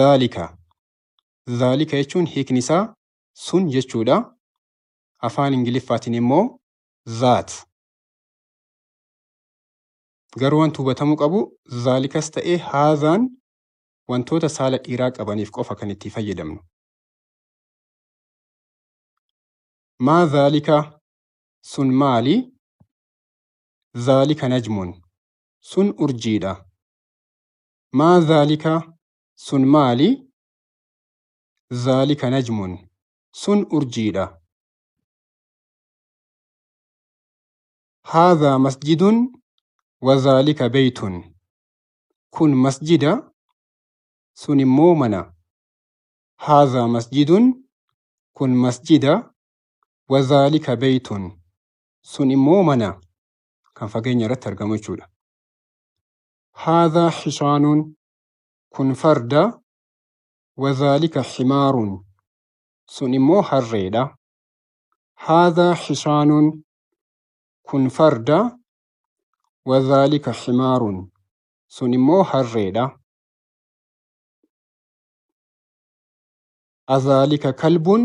Dhaalika. Dhaalika jechuun hiikni isaa sun jechuudha. Afaan Ingiliffaatiin immoo that. Garuu wanti hubatamuu qabu dhaalikas ta'ee haadhaan wantoota saala dhiiraa qabaniif qofa kan itti fayyadamnu. Maa dhaalika sun maali? Dhaalika najmun sun urjiidha. Maa dhaalika sun maali? Dhaalika najmun sun urjiidha. Haadhaa masjidun wa dhaalika beeytun. Kun masjida sun immoo mana. Haadhaa masjidun kun masjida wa dhaalika beeytun sun immoo mana kan fageenya irratti argamu jechuudha. Haadhaa hisaanuun kun farda wa dhaalika himaaruun sun immoo harreedha. Haadhaa hisaanuun kun farda wa dhaalika himaaruun sun immoo harreedha. Adhaalika kalbuun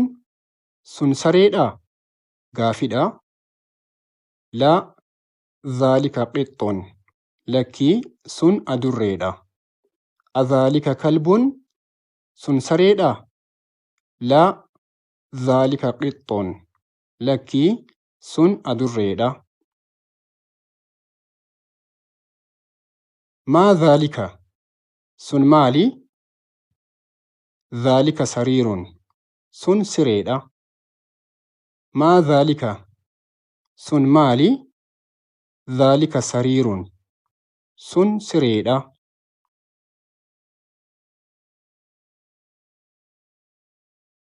sun sareedhaa? Gaafidha. Laa dhaalika qixxun lakkii sun adurreedha. Adhaalika kalbuun sun sareedhaa? Laa dhaalika qixxun lakkii sun adurreedha. Maa dhaalika sun maali? Dhaalika sariirun sun sireedha. Maa dhaalika sun maali? Dhaalika sariirun sun sireedha.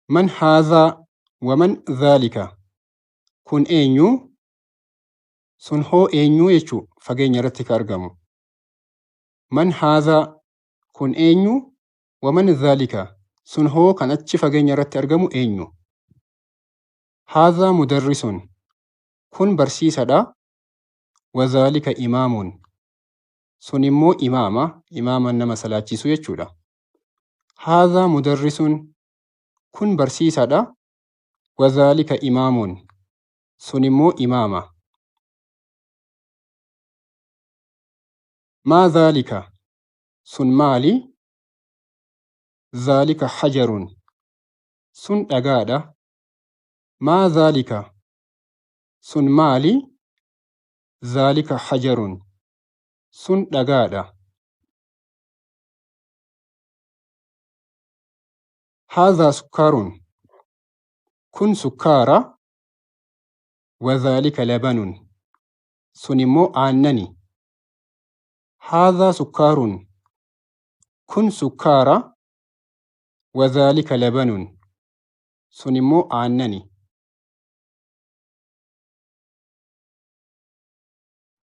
Man haadhaa wa man dhaalika kun eenyu? Sun hoo eenyu jechuu fageenya irratti ka argamu. Man haadhaa kun eenyu? Wa man dhaalika sun hoo kan achi fageenya irratti argamu eenyu? Haadhaa mudarrisun kun barsiisadha. Wa dhaalika imaamun sun immoo imaama, imaaman nama salaachisu jechuudha. Haadhaa mudarrisun kun barsiisadha. Wa dhaalika imaamun sun immoo imaama. Maa dhaalika sun maali? Dhaalika hajarun sun dhagaadha. Maa dhaalika sun maali? Dhaalika hajarun sun dhagaadha. Haadhaa sukkaarun kun sukkaara. Wa dhaalika labanun sun immoo aannani. Haadhaa sukkaarun kun sukkaara. Wa dhaalika labanun sun immoo aannani.